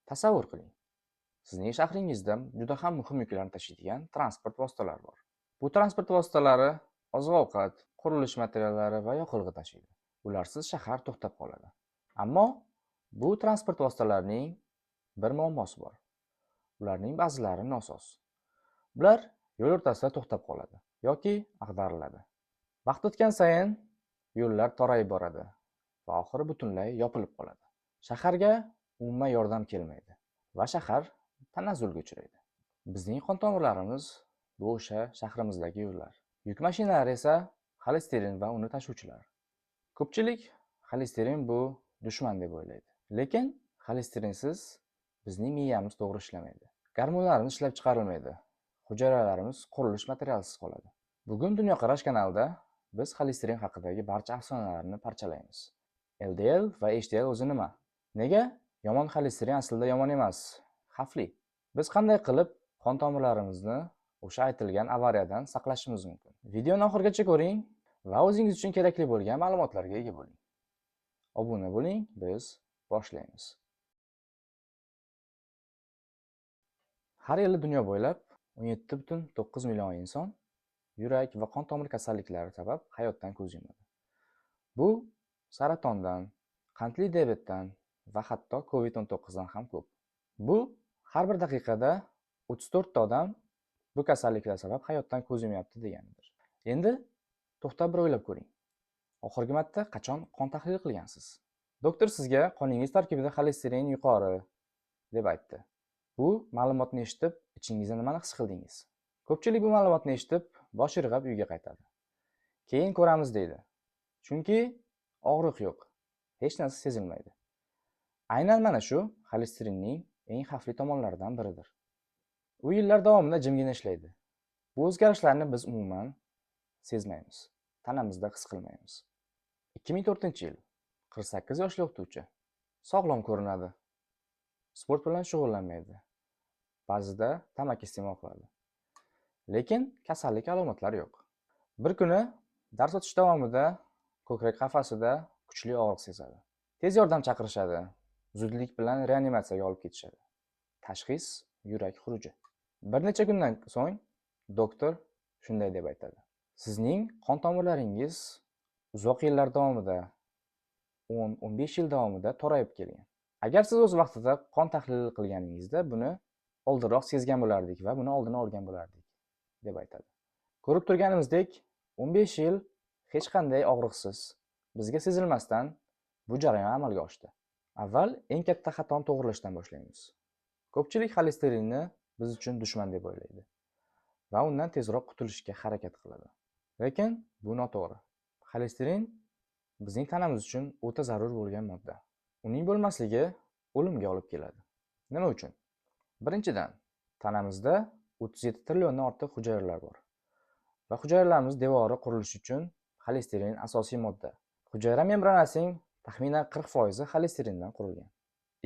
Tasavvur qiling. Sizning shahringizda juda ham muhim yuklarni tashiydigan transport vositalari bor. Bu transport vositalari oziq-ovqat, qurilish materiallari va yoqilg'i tashiydi. Ularsiz shahar to'xtab qoladi. Ammo bu transport vositalarining bir muammosi bor. Ularning ba'zilari nosoz. Ular yo'l o'rtasida to'xtab qoladi yoki ag'dariladi. Vaqt o'tgan sayin yo'llar torayib boradi va oxiri butunlay yopilib qoladi. Shaharga umuman yordam kelmaydi va shahar tanazzulga uchraydi. Bizning qon tomirlarimiz bu o'sha shahrimizdagi yo'llar. Yuk mashinalari esa xolesterin va uni tashuvchilar. Ko'pchilik xolesterin bu dushman deb o'ylaydi. Lekin xolesterinsiz bizning miyamiz to'g'ri ishlamaydi. Gormonlarimiz ishlab chiqarilmaydi. Hujayralarimiz qurilish materialisiz qoladi. Bugun Dunyoqarash kanalida biz xolesterin haqidagi barcha afsonalarni parchalaymiz. LDL va HDL o'zi nima? Nega yomon xolesterin aslida yomon emas, xavfli? Biz qanday qilib qon tomirlarimizni o'sha aytilgan avariyadan saqlashimiz mumkin? Videoni oxirigacha ko'ring va o'zingiz uchun kerakli bo'lgan ma'lumotlarga ega bo'ling. Obuna bo'ling, biz boshlaymiz. Har yili dunyo bo'ylab 17,9 million inson yurak va qon tomir kasalliklari sabab hayotdan ko'z yumadi. Bu saratondan, qandli diabetdan va hatto COVID-19 dan ham ko'p. Bu har bir daqiqada 34 ta odam bu kasalliklar sabab hayotdan ko'z yumyapti deganidir. Endi to'xtab bir o'ylab ko'ring. Oxirgi marta qachon qon tahlili qilgansiz? Doktor sizga qoningiz tarkibida xolesterin yuqori deb aytdi. Bu ma'lumotni eshitib, ichingizda nimani his qildingiz? Ko'pchilik bu ma'lumotni eshitib, bosh irg'ab uyga qaytadi. Keyin ko'ramiz deydi. Chunki og'riq yo'q, hech narsa sezilmaydi. Aynan mana shu xolesterinning eng xavfli tomonlaridan biridir. U yillar davomida jimgina ishlaydi. Bu o'zgarishlarni biz umuman sezmaymiz, tanamizda his qilmaymiz. 2004-yil 48 yoshli o'qituvchi sog'lom ko'rinadi. Sport bilan shug'ullanmaydi. Ba'zida tamaki iste'mol qiladi. Lekin kasallik alomatlari yo'q. Bir kuni dars o'tish davomida ko'krak qafasida kuchli og'riq sezadi. Tez yordam chaqirishadi. Zudlik bilan reanimatsiyaga olib ketishadi. Tashxis yurak xuruji. Bir necha kundan so'ng doktor shunday deb aytadi: Sizning qon tomirlaringiz uzoq yillar davomida 10-15 yil davomida torayib kelgan. Agar siz o'z vaqtida qon tahlili qilganingizda buni oldinroq sezgan bo'lardik va buni oldini olgan bo'lardik, deb aytadi. Ko'rib turganimizdek, 15 yil hech qanday og'riqsiz, bizga sezilmasdan bu jarayon amalga oshdi. Avval eng katta xatoni to'g'rilashdan boshlaymiz. Ko'pchilik xolesterinni biz uchun dushman deb o'ylaydi va undan tezroq qutulishga harakat qiladi. Lekin bu noto'g'ri. Xolesterin bizning tanamiz uchun o'ta zarur bo'lgan modda. Uning bo'lmasligi o'limga olib keladi. Nima uchun? Birinchidan, tanamizda 37 trilliondan ortiq hujayralar bor. Va hujayralarimiz devori qurilishi uchun xolesterin asosiy modda. Hujayra membranasining taxminan 40% xolesterindan qurilgan.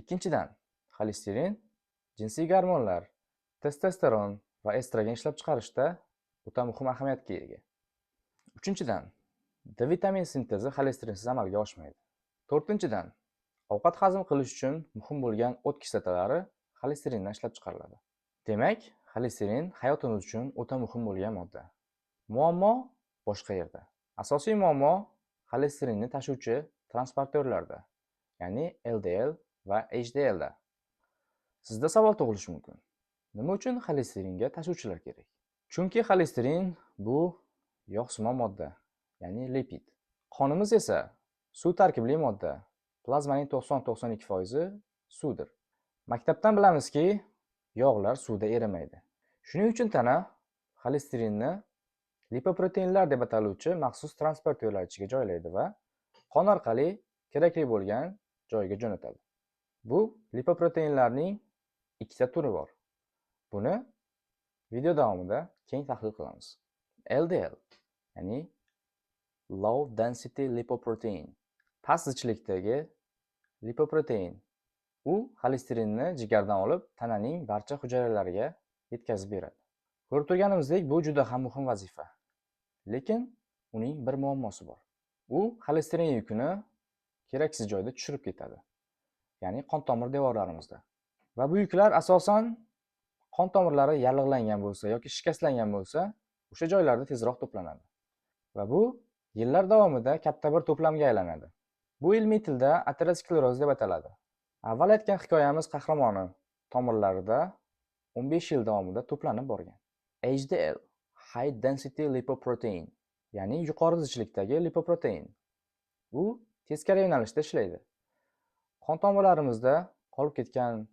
Ikkinchidan, xolesterin jinsiy gormonlar, testosteron va estrogen ishlab chiqarishda o'ta muhim ahamiyatga ega. Uchinchidan, D vitamin sintezi xolesterinsiz amalga oshmaydi. To'rtinchidan, ovqat hazm qilish uchun muhim bo'lgan o't kislotalari xolesterindan ishlab chiqariladi. Demak, xolesterin hayotimiz uchun o'ta muhim bo'lgan modda. Muammo boshqa yerda. Asosiy muammo xolesterinni tashuvchi transportyorlarda, ya'ni LDL va HDLda. Sizda savol tug'ilishi mumkin. Nima uchun xolesteringa tashuvchilar kerak? Chunki xolesterin bu yog'simon modda, ya'ni lipid. Qonimiz esa suv tarkibli modda. Plazmaning 90-92% suvdir. Maktabdan bilamizki, yog'lar suvda erimaydi. Shuning uchun tana xolesterinni lipoproteinlar deb ataluvchi maxsus transportyorlar ichiga joylaydi va qon orqali kerakli bo'lgan joyga jo'natadi. Bu lipoproteinlarning ikkita turi bor. Buni video davomida keng tahlil qilamiz. LDL, ya'ni Low Density Lipoprotein, past zichlikdagi lipoprotein. U xolesterinni jigardan olib, tananing barcha hujayralariga yetkazib beradi. Ko'rib turganimizdek, bu juda ham muhim vazifa. Lekin uning bir muammosi bor. U xolesterin yukini keraksiz joyda tushirib ketadi. Ya'ni qon tomir devorlarimizda. Va bu yuklar asosan qon tomirlari yallig'langan bo'lsa yoki shikastlangan bo'lsa, o'sha joylarda tezroq to'planadi. Va bu yillar davomida katta bir to'plamga aylanadi. Bu ilmiy tilda ateroskleroz deb ataladi. Avval aytgan hikoyamiz qahramoni tomirlarida 15 yil davomida to'planib borgan. HDL, High Density Lipoprotein, ya'ni yuqori zichlikdagi lipoprotein. U teskari yo'nalishda ishlaydi. Qon tomirlarimizda qolib ketgan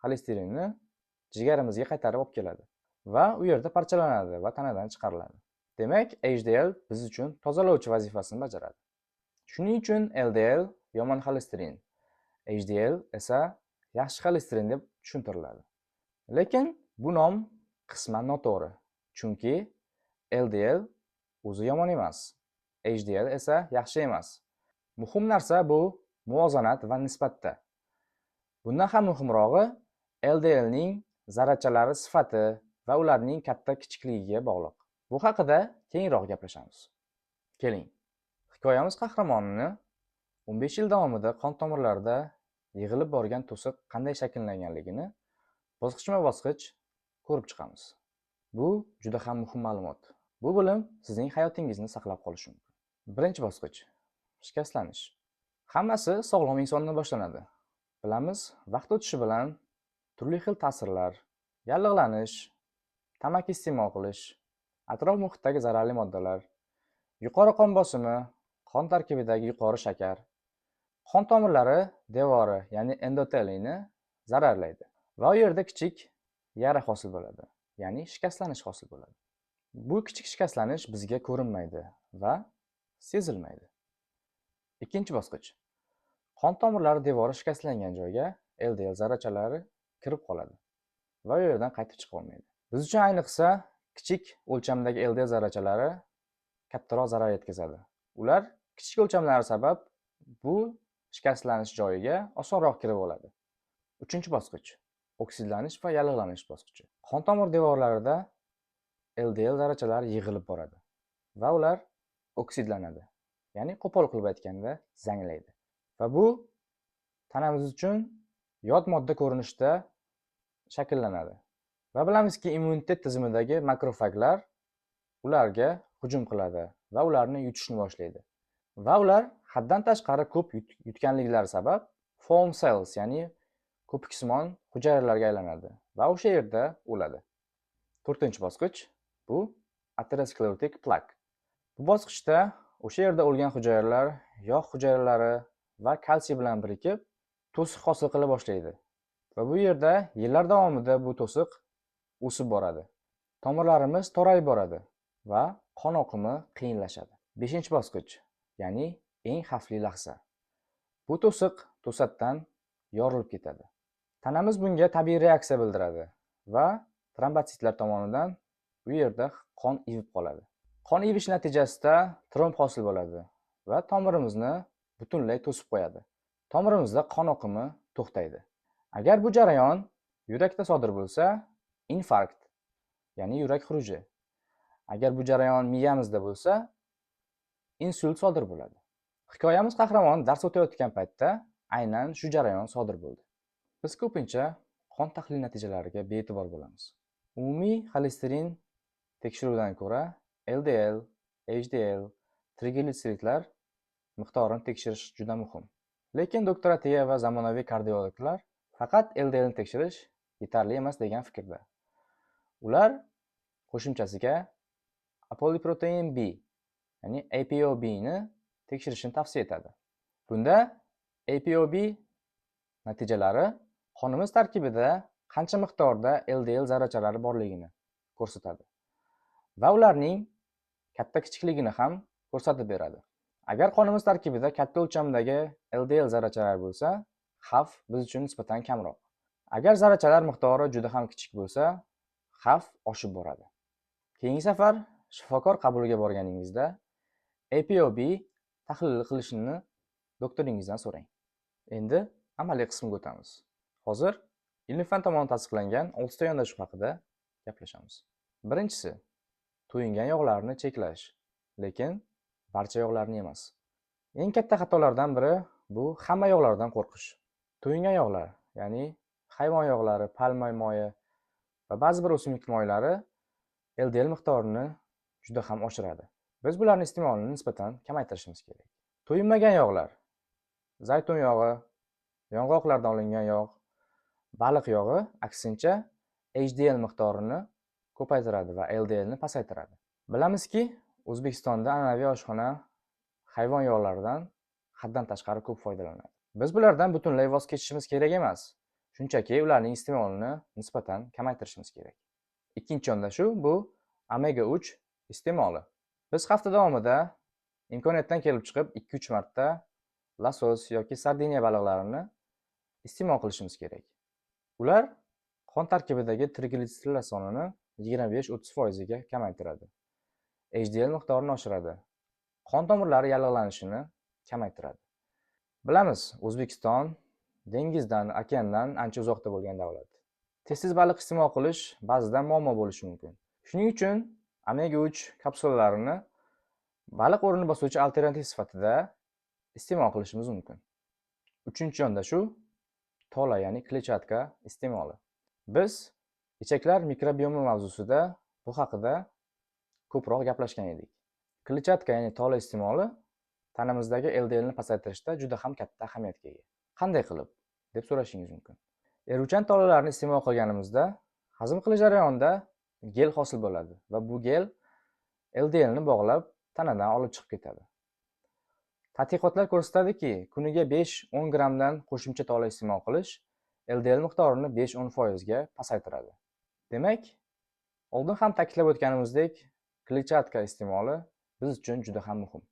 xolesterinni jigarimizga qaytarib olib keladi va u yerda parchalanadi va tanadan chiqariladi. Demak, HDL biz uchun tozalovchi vazifasini bajaradi. Shuning uchun LDL yomon xolesterin, HDL esa yaxshi xolesterin deb tushuntiriladi. Lekin bu nom qisman noto'g'ri, chunki LDL o'zi yomon emas, HDL esa yaxshi emas. Muhim narsa bu muvozanat va nisbatda. Bundan ham muhimrog'i LDL ning zarrachalari sifati va ularning katta kichikligiga bog'liq. Bu haqida keyinroq gaplashamiz. Keling, hikoyamiz qahramonini 15 yil davomida qon tomirlarida yig'ilib borgan to'siq qanday shakllanganligini bosqichma-bosqich ko'rib chiqamiz. Bu juda ham muhim ma'lumot. Bu bilim sizning hayotingizni saqlab qolishi mumkin. Birinchi bosqich: shikastlanish. Hammasi sog'lom insondan boshlanadi. Bilamiz, vaqt o'tishi bilan turli xil ta'sirlar, yallig'lanish, tamaki iste'mol qilish, atrof muhitdagi zararli moddalar, yuqori qon bosimi, qon tarkibidagi yuqori shakar, qon tomirlari devori, ya'ni endoteliyni zararlaydi va u yerda kichik yara hosil bo'ladi, ya'ni shikastlanish hosil bo'ladi. Bu kichik shikastlanish bizga ko'rinmaydi va sezilmaydi. Ikkinchi bosqich. Qon tomirlari devori shikastlangan joyga LDL zarrachalari kirib qoladi va u yerdan qaytib chiqa olmaydi. Biz uchun ayniqsa kichik o'lchamdagi LDL zarrachalari kattaroq zarar yetkazadi. Ular kichik o'lchamlari sabab bu shikastlanish joyiga osonroq kirib oladi. Uchinchi bosqich: oksidlanish va yallig'lanish bosqichi. Qon tomir devorlarida LDL zarrachalari yig'ilib boradi va ular oksidlanadi. Ya'ni qo'pol qilib aytganda zanglaydi. Va bu tanamiz uchun yot modda ko'rinishida shakllanadi. Va bilamizki, immunitet tizimidagi makrofaglar ularga hujum qiladi va ularni yutishni boshlaydi. Va ular haddan tashqari ko'p yutganliklari sabab foam cells, ya'ni ko'piksimon hujayralarga aylanadi va o'sha yerda o'ladi. To'rtinchi bosqich bu aterosklerotik plak. Bu bosqichda o'sha yerda o'lgan hujayralar yog' hujayralari va kalsiy bilan birikib to'siq hosil qila boshlaydi. Va bu yerda yillar davomida bu to'siq o'sib boradi. Tomirlarimiz torayib boradi va qon oqimi qiyinlashadi. Beshinchi bosqich, ya'ni eng xavfli lahza. Bu to'siq to'satdan yorilib ketadi. Tanamiz bunga tabiiy reaksiya bildiradi va trombotsitlar tomonidan u yerda qon ivib qoladi. Qon ivish natijasida tromb hosil bo'ladi va tomirimizni butunlay to'sib qo'yadi. Tomirimizda qon oqimi to'xtaydi. Agar bu jarayon yurakda sodir bo'lsa, infarkt, ya'ni yurak xuruji. Agar bu jarayon miyamizda bo'lsa, insult sodir bo'ladi. Hikoyamiz qahramoni dars o'tayotgan paytda aynan shu jarayon sodir bo'ldi. Biz ko'pincha qon tahlili natijalariga bee'tibor bo'lamiz. Umumiy xolesterin tekshiruvidan ko'ra LDL, HDL, triglitseridlar miqdorini tekshirish juda muhim. Lekin doktor Atiya va zamonaviy kardiologlar faqat LDL ni tekshirish yetarli emas degan fikrda. Ular qo'shimchasiga apolipoprotein B, ya'ni ApoB ni tekshirishni tavsiya etadi. Bunda ApoB natijalari qonimiz tarkibida qancha miqdorda LDL zarrachalari borligini ko'rsatadi va ularning katta kichikligini ham ko'rsatib beradi. Agar qonimiz tarkibida katta o'lchamdagi LDL zarrachalari bo'lsa, xavf biz uchun nisbatan kamroq. Agar zarrachalar miqdori juda ham kichik bo'lsa, xavf oshib boradi. Keyingi safar shifokor qabuliga borganingizda ApoB tahlili qilishini doktoringizdan so'rang. Endi amaliy qismiga o'tamiz. Hozir ilm fan tomonidan tasdiqlangan 6 ta yondashuv haqida gaplashamiz. Birinchisi, to'yingan yog'larni cheklash, lekin barcha yog'larni emas. Eng katta xatolardan biri bu hamma yog'lardan qo'rqish. To'yingan yog'lar, ya'ni Hayvon yog'lari, palma moyi va ba'zi bir o'simlik moylari LDL miqdorini juda ham oshiradi. Biz bularni iste'molini nisbatan kamaytirishimiz kerak. To'yinmagan yog'lar: zaytun yog'i, yong'oqlardan olingan yog', baliq yog'i aksincha HDL miqdorini ko'paytiradi va LDLni pasaytiradi. Bilamizki, O'zbekistonda an'anaviy oshxona hayvon yog'laridan haddan tashqari ko'p foydalanadi. Biz bulardan butunlay voz kechishimiz kerak emas. Shunchaki ularning iste'molini nisbatan kamaytirishimiz kerak. Ikkinchi yondashuv bu omega 3 iste'moli. Biz hafta davomida imkoniyatdan kelib chiqib 2-3 marta losos yoki sardiniya baliqlarini iste'mol qilishimiz kerak. Ular qon tarkibidagi triglitseridlar sonini 25-30% ga kamaytiradi. HDL miqdorini oshiradi. Qon tomirlari yallig'lanishini kamaytiradi. Bilamiz, O'zbekiston dengizdan, okeandan ancha uzoqda bo'lgan davlat. Tez-tez baliq iste'mol qilish ba'zida muammo bo'lishi mumkin. Shuning uchun omega 3 kapsulalarini baliq o'rnini bosuvchi alternativ sifatida iste'mol qilishimiz mumkin. Uchinchi yondashuv tola, ya'ni kletchatka iste'moli. Biz ichaklar mikrobiomi mavzusida bu haqida ko'proq gaplashgan edik. Kletchatka, ya'ni tola iste'moli tanamizdagi LDLni pasaytirishda juda ham katta ahamiyatga ega. Qanday qilib deb so'rashingiz mumkin. Eruvchan tolalarni iste'mol qilganimizda hazm qilish jarayonida gel hosil bo'ladi va bu gel LDLni bog'lab, tanadan olib chiqib ketadi. Tadqiqotlar ko'rsatadiki, kuniga 5-10 grammdan qo'shimcha tola iste'mol qilish LDL miqdorini 5-10% ga pasaytiradi. Demak, oldin ham ta'kidlab o'tganimizdek, kletchatka iste'moli biz uchun juda ham muhim.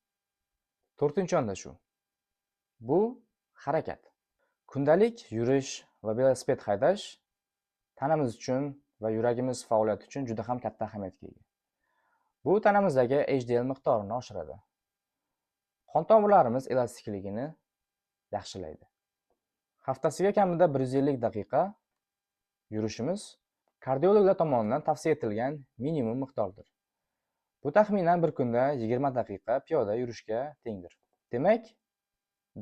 To'rtinchi yondashuv. Bu harakat. Kundalik yurish va velosiped haydash tanamiz uchun va yuragimiz faoliyati uchun juda ham katta ahamiyatga ega. Bu tanamizdagi HDL miqdorini oshiradi. Qon tomirlarimiz elastikligini yaxshilaydi. Haftasiga kamida 150 daqiqa yurishimiz kardiologlar tomonidan tavsiya etilgan minimum miqdordir. Bu taxminan bir kunda 20 daqiqa piyoda yurishga tengdir. Demak,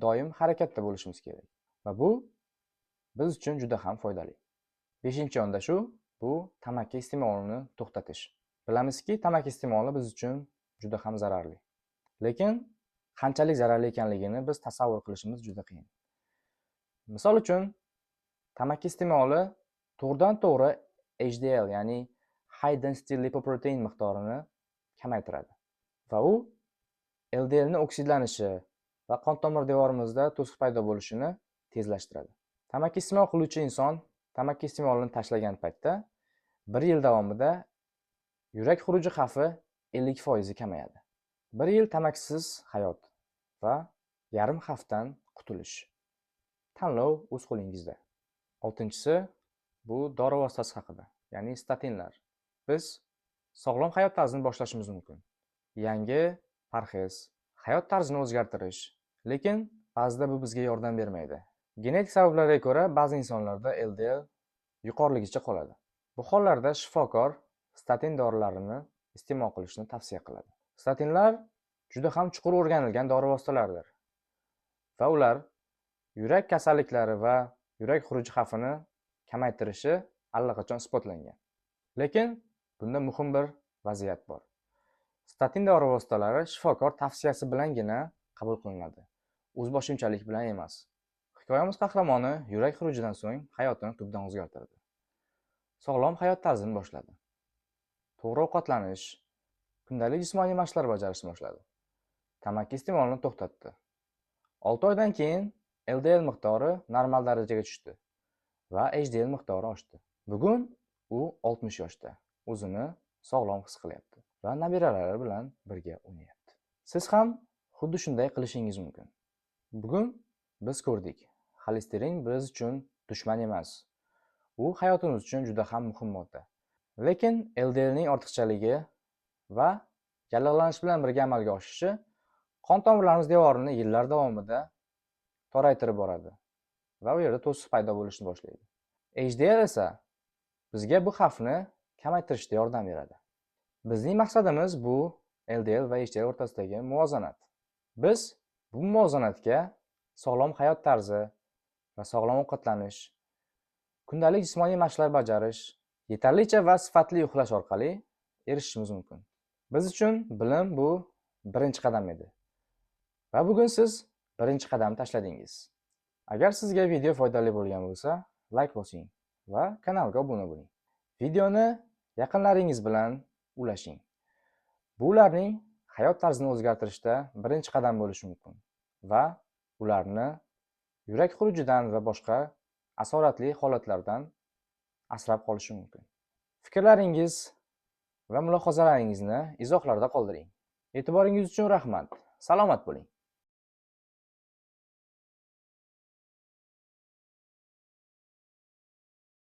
doim harakatda bo'lishimiz kerak va bu biz uchun juda ham foydali. Beshinchi yondashuv bu tamaki iste'molini to'xtatish. Bilamizki, tamaki iste'moli biz uchun juda ham zararli. Lekin qanchalik zararli ekanligini biz tasavvur qilishimiz juda qiyin. Misol uchun, tamaki iste'moli to'g'ridan to'g'ri HDL, ya'ni high density lipoprotein miqdorini kamaytiradi va u LDLni oksidlanishi va qon tomir devorimizda to'siq paydo bo'lishini tezlashtiradi. Tamaki iste'mol qiluvchi inson tamaki iste'molini tashlagan paytda bir yil davomida yurak xuruji xavfi 50% kamayadi. Bir yil tamakisiz hayot va yarim xavfdan qutulish. Tanlov o'z qo'lingizda. Oltinchisi bu dori vositasi haqida, ya'ni statinlar. Biz sog'lom hayot tarzini boshlashimiz mumkin. Yangi parhez, hayot tarzini o'zgartirish, lekin ba'zida bu bizga yordam bermaydi. Genetik sabablarga ko'ra ba'zi insonlarda LDL yuqoriligicha qoladi. Bu hollarda shifokor statin dorilarini iste'mol qilishni tavsiya qiladi. Statinlar juda ham chuqur o'rganilgan dori vositalaridir va ular yurak kasalliklari va yurak xuruji xavfini kamaytirishi allaqachon isbotlangan. Lekin bunda muhim bir vaziyat bor. Statin dori vositalari shifokor tavsiyasi bilangina qabul qilinadi, o'zboshimchalik bilan emas. Hikoyamiz qahramoni yurak xurujidan so'ng hayotini tubdan o'zgartirdi. Sog'lom hayot tarzini boshladi. To'g'ri ovqatlanish, kundalik jismoniy mashqlar bajarishni boshladi. Tamaki iste'molini to'xtatdi. 6 oydan keyin LDL miqdori normal darajaga tushdi va HDL miqdori oshdi. Bugun u 60 yoshda, o'zini sog'lom his qilyapti va nabiralari bilan birga o'ynayapti. Siz ham xuddi shunday qilishingiz mumkin. Bugun biz ko'rdik, xolesterin biz uchun dushman emas. U hayotimiz uchun juda ham muhim modda. Lekin LDLning ortiqchaligi va yallig'lanish bilan birga amalga oshishi qon tomirlarimiz devorini yillar davomida toraytirib boradi va u yerda to'siq paydo bo'lishni boshlaydi. HDL esa bizga bu xavfni kamaytirishda yordam beradi. Bizning maqsadimiz bu LDL va HDL o'rtasidagi muvozanat. Biz bu muvozanatga sog'lom hayot tarzi va sog'lom ovqatlanish Kundalik jismoniy mashqlar bajarish, yetarlicha va sifatli uxlash orqali erishishimiz mumkin. Biz uchun bilim bu birinchi qadam edi. Va bugun siz birinchi qadamni tashladingiz. Agar sizga video foydali bo'lgan bo'lsa, layk bosing va kanalga obuna bo'ling. Videoni yaqinlaringiz bilan ulashing. Bu ularning hayot tarzini o'zgartirishda birinchi qadam bo'lishi mumkin va ularni yurak xurujidan va boshqa asoratli holatlardan asrab qolishi mumkin. Fikrlaringiz va mulohazalaringizni izohlarda qoldiring. E'tiboringiz uchun rahmat. Salomat bo'ling.